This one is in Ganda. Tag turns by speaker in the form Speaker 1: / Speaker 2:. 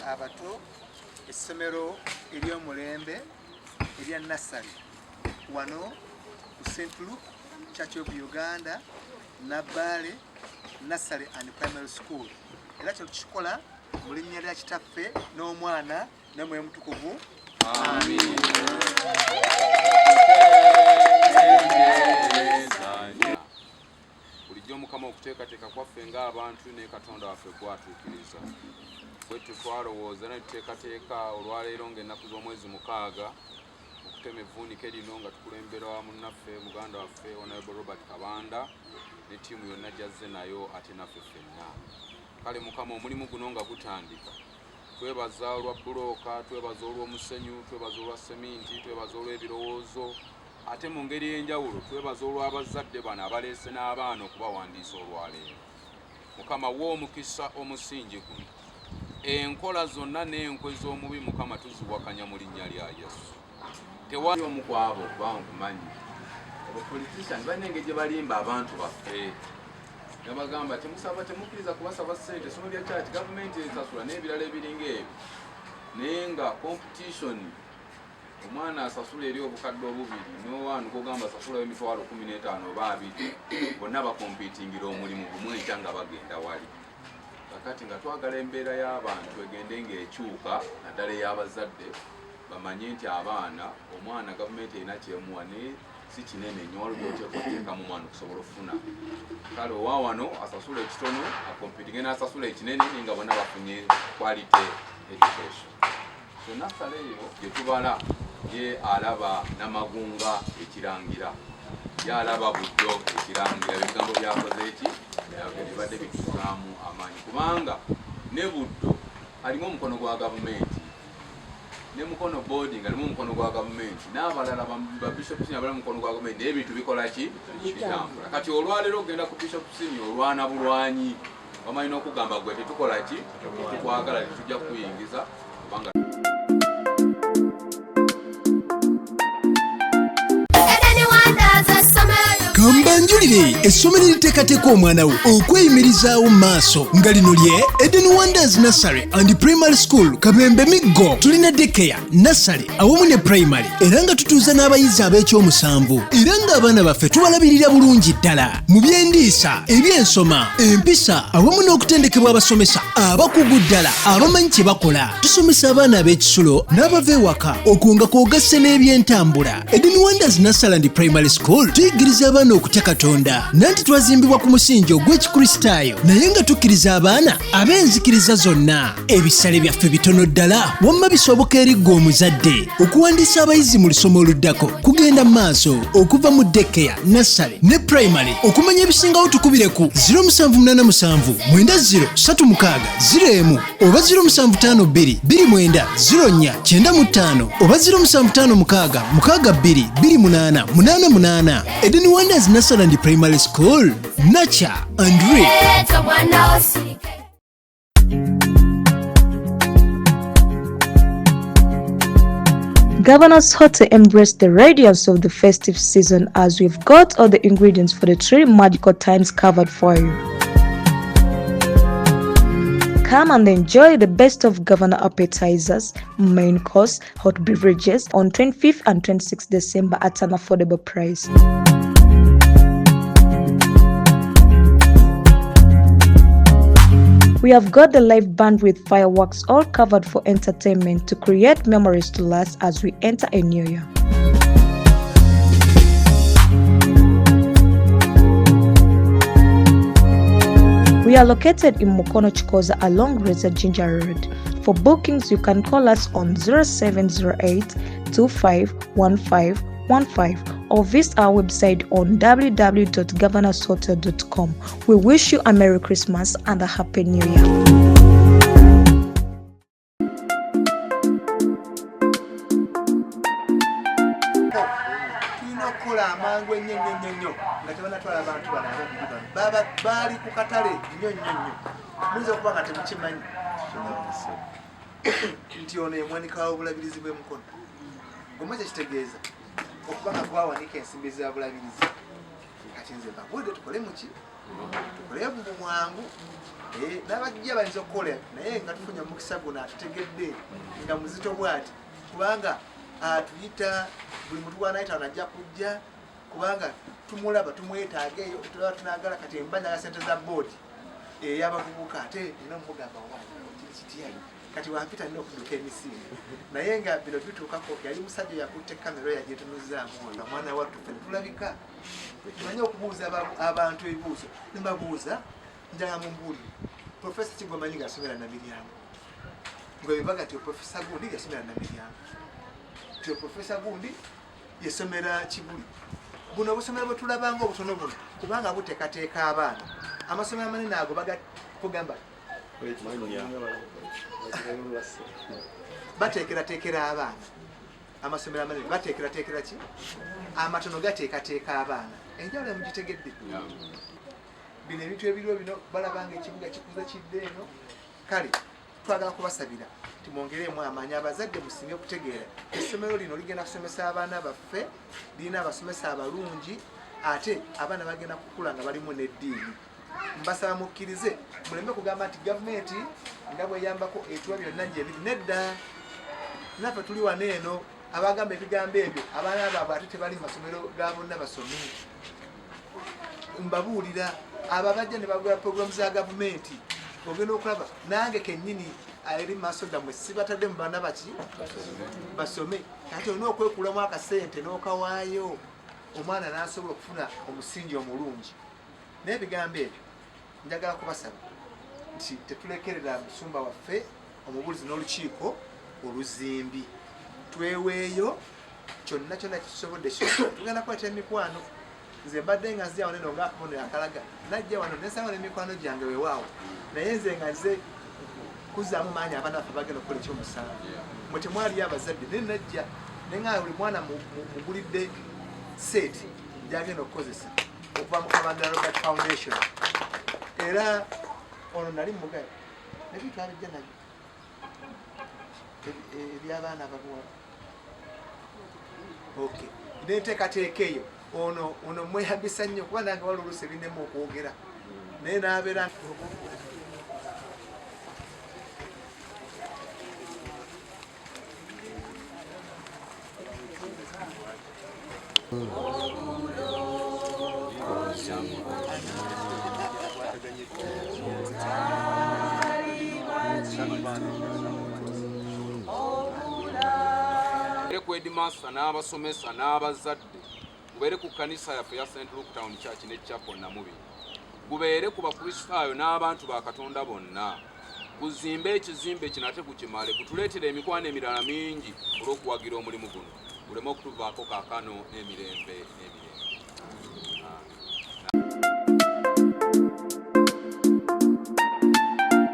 Speaker 1: Abato, essomero ery'omulembe erya nursery wano ku St Luke Church of Uganda, Nabbaale Nursery and Primary School. Era kino tukikola mu linnya lya Kitaffe n'Omwana n'Omwoyo Mutukuvu.
Speaker 2: Bulijjo Mukama, okuteekateeka kwaffe ng'abantu, ne Katonda waffe gwatuukiriza. Bwetyo twalowooza ne tuteekateeka olwaleero ng'ennaku z'omwezi 6 okutema evvuunike lino nga tukulemberwa munnaffe, muganda waffe, Honorable Robert Kabanda ne ttiimu yonna gyazze nayo, ate naffe ffenna. Kale Mukama, omulimu guno nga gutandika, twebaza olwa bulooka, twebaza olw'omusenyu, twebaza olwa seminti, twebaza olw'ebirowoozo, ate mu ngeri ey'enjawulo twebaza olw'abazadde bano abaleese n'abaana okubawandiisa olwaleero. Mukama, wa omukisa omusingi guno. Enkola zonna n'enkwe z'omubi, Mukama, tuziwakanya mu linnya lya Yesu. Tewali omu ku abo, kubanga nkumanyi, abapolitician balina engeri gye balimba abantu baffe nga bagamba temusaba, temukkiriza kubasaba ssente, essomo lya kyaki, gavumenti esasula n'ebirala ebiringa ebyo, naye nga competition, omwana asasula eri 2000 nowaanu kogamba asasulayo 15000 oba 20, bonna bakompitingira omulimu gumu enkya nga bagenda wali. Kakati nga twagala embeera y'abantu egende ng'ekyuka, naddala ey'abazadde, bamanye nti abaana, omwana gavumenti erina kyemuwa, naye si kinene nnyo. Waliwo gyoteeka oteekamu omwana okusobola okufuna. Kale owa wano asasula ekitono akompitinge n'asasula ekinene, naye nga bonna bafunye quality education. So nursery eyo gye tubala, ye alaba Namagunga ekirangira, ye alaba Buddo ekirangira. Ebigambo byakoze eki bibadde bituzaamu amaanyi, kubanga ne Buddo alimu omukono gwa gavumenti, ne Mukono boarding alimu omukono gwa gavumenti, n'abalala ba Bishop Senior bali mukono gwa gavumenti, naye ebintu bikola ki? Bitambula. Kati olwaleero ogenda ku Bishop Senior, olwana bulwanyi, bamanyi n'okugamba gwe tetukola ki, tetukwagala, tetujja kukuyingiza kubanga
Speaker 3: Edeni Wonders essomero.
Speaker 4: Kambanjulire essomero eriteekateeka omwana wo okweyimirizaawo mu maaso, nga lino lye Eden Wonders Nursery and Primary School, Kabembe Miggo. Tulina daycare, nursery awamu ne primary, era nga tutuuza n'abayizi ab'ekyomusanvu, era ng'abaana baffe tubalabirira bulungi ddala mu byendiisa, ebyensoma, empisa awamu n'okutendekebwa abasomesa abakugu ddala abamanyi kye bakola. Tusomesa abaana ab'ekisulo n'abava ewaka, okwo nga kwogasse n'ebyentambula. Eden Wonders Nursery and Primary School tuyigiriza abaana okutya Katonda, nanti twazimbibwa ku musingi ogw'Ekikristaayo, naye nga tukkiriza abaana ab'enzikiriza zonna. Ebisale byaffe bitono ddala, wamma bisoboka eri ggwe omuzadde. Okuwandiisa abayizi mu lusoma oluddako kugenda mu maaso okuva mu daycare, nursery ne primary. Okumanya ebisingawo tukubire ku 0787 90 36 01 oba 0752 29 04 95 oba 0756 62 28 88. Eden Wonders Nursery and Primary School, nurture and reap.
Speaker 3: Leeta omwana osirike.
Speaker 5: Governor's Hotel embrace the radiance of the festive season as we've got all the ingredients for the three magical times covered for you. Come and enjoy the best of Governor appetizers, main course, hot beverages on 25th and 26th December at an affordable price. We have got the live band with fireworks all covered for entertainment to create memories to last as we enter a new year. We are located in Mukono Chikoza along Reza Ginger Road. For bookings, you can call us on 0708 251515 or visit our website on www.governorshotel.com. We wish you a Merry Christmas and a Happy New Year.
Speaker 1: Tulina okukola amangu ennyo ennyo ennyo ennyo nga tebanatwala abantu bano ababiri bano. Baba baali ku katale nnyo nnyo nnyo. Muyinza okuba nga temukimanyi nti ono emwanika w'obulabirizi bw'emukono. Omwe kyekitegeeza okuba nga gwawanika ensimbi za bulabirizi. Kati nze mbabuulire tukole muki, tukole mu bwangu. N'abajja bayinza okukola, naye nga tufunye omukisa guno atutegedde nga muzito bw'ati, kubanga atuyita buli muntu gwanayita anajja kujja, kubanga tumulaba tumwetaaga eyo tulaba tunagala. Kati embanya sente za boodi ey'abavubuka ate nina omugamba wange kitya, kati wampita nina okudduka emisinde. Naye nga bino bituukako, yali musajja yakutte kamera yagitunuzaamu oyo omwana wattu, ffe netulabika tumanye okubuuza abantu ebibuuzo. Nembabuuza, njagala mumbuulire, Profesa Kigwamanyi ng'asomera Namiryango, nga bebaga nti Profesa gundi yasomera Namiryango, nti Profesa gundi yasomera Kibuli. Buno obusomero bwe tulabanga obutono buno, kubanga buteekateeka abaana. Amasomero amanene ago bagakugamba bateekerateekera abaana. Amasomero amanene bateekerateekera ki? Amatono gateekateeka abaana. Enjawulo mugitegedde? Bino ebintu ebiriwo bino balabanga ekibuga kikuze kidde eno. Kale twagala kubasabira timwongeremu amaanyi, abazadde musinge kutegeera essomero lino ligenda kusomesa abaana baffe, lirina abasomesa abalungi, ate abaana bagenda kukula nga balimu n'eddiini. Mbasaba mukkirize, muleme kugamba nti gavumenti nga bweyambako etuwa byonna gyebiri. Nedda, naffe tuli wano eno abagamba ebigambo ebyo, abaana baabwe ate tebali mu masomero ga bonna basome. Mbabuulira abo abajja ne bagula puroguramu za gavumenti, ogenda okulaba nange kennyini eri mu maaso gammwe sibatadde mu baana baki basome. Kati olina okwekulamu akasente n'okawaayo omwana n'asobola okufuna omusingi omulungi. N'ebigambo ebyo njagala kubasaba nti tetulekerera musumba waffe omubuulizi n'olukiiko oluzimbi, tweweeyo kyonna kyonna kitusobodde. Tugenda kuleeta emikwano. Nze mbadde nga nzija wano eno ngaakabonero akalaga najja wano nensanga n'emikwano gyange weewaawo, naye nze nga nze kuzzaamu maanyi abaana baffe bagenda okukola ekyomusanvu. Mwe temwaliyo abazadde, naye najja nenga buli mwana mugulidde seeti gyagenda okukozesa okuva mu Kabanda Robert Foundation. Era ono nali mugayo nabyo twabijja nabyo eby'abaana ababuwala. Okay, n'enteekateeka eyo ono ono mweyambisa nnyo, kuba nange waliwo oluusi ebinema okwogera, naye n'abeera.
Speaker 2: Ku headmaster n'abasomesa n'abazadde, gubeere ku kkanisa yaffe ya St Luke Town Church ne Chapel Namubiri, gubeere ku Bakristaayo n'abantu ba Katonda bonna, guzimbe ekizimbe kino ate gukimale, gutuleetere emikwano emirala mingi olw'okuwagira omulimu guno, guleme okutuvaako kaakano n'emirembe n'emirembe.